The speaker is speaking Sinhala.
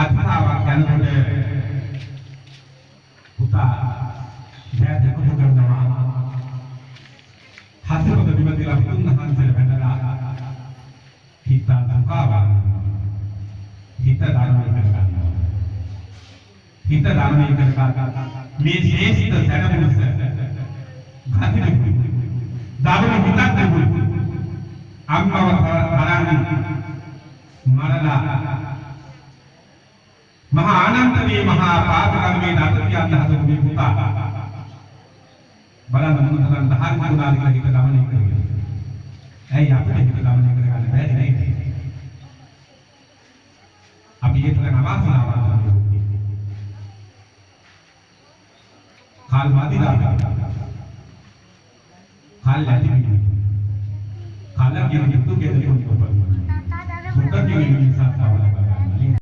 කතාවක් යනකොට පුතා දෑ දෙකතු කරනවා. හසිපද බිම තියලා බුදුන් වහන්සේට වැඳලා හිතන් සුඛාවන් හිත ධර්මය කරගන්නවා. හිත ධර්මය කරගන්න මේ ශ්‍රේෂ්ඨ සැනපුරුෂ ගති තිබුණු දරුණු හිතක් තිබුණු අම්මව තරන් මරලා මහා ආනන්ත මේ මහා පාප කර්මයේ දත තියන්න හදපු මේ පුතා බලන්න මොන තරම් ධාර්මික වුණාද කියලා හිත දමනය කරගෙන. ඇයි අපිට හිත දමනය කරගන්න බැරි නේද? අපි ඒ තරම් අවාසනාවන්ත වෙන්නේ. කාල් මදිලා කාල් ඇති වෙන්නේ. කාල කියන දුක කියන දුක කියන නිසා